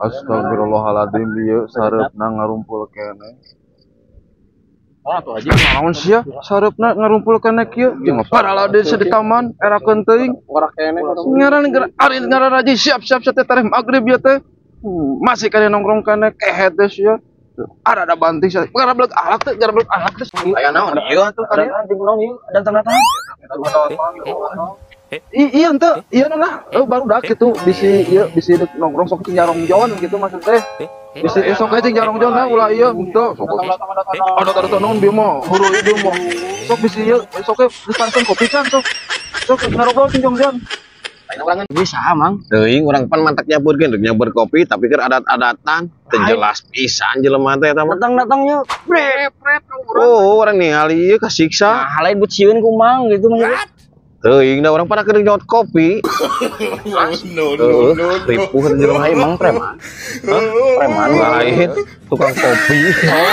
Astagfirullahaladzim, ieu sareupna ngarumpul keneh. Oh, atuh aja. Naon sia sareupna ngarumpul keneh kieu? Jeung paralade di taman erakeun teuing. Ora keneh. Ngaran ari ngaran aja siap-siap teh tareh magrib ya teh. Masih kene nongkrong keneh kehet teh sia. Ada ada banting sia. Garableg alak teh, garableg alak teh. Aya naon ieu atuh tadi? Datang-datang. Iya ente, iya nah, baru dah gitu, bisi iya bisi nongkrong sok cing jarong jon gitu maksud teh. Bisi sok cing jarong jon nah ulah iya ente sok. Ada ada naon bieu mah, huru ieu mah. Sok bisi ieu sok ge kopi can sok. Sok ngarobrol cing jong jon. Bisa, Mang. Teuing urang pan mantak nyaburkeun, rek nyabur kopi tapi keur adat-adatan teu jelas pisan jelema teh eta mah. Datang-datangnya Prep prep ka urang. Oh, urang ningali ieu kasiksa. Nah, lain but sieun ku Mang gitu maksudnya. Teuing da urang pada keur nyot kopi. No, no, no, no. Ripuh jelema Mang preman. Preman lain tukang kopi. Oh,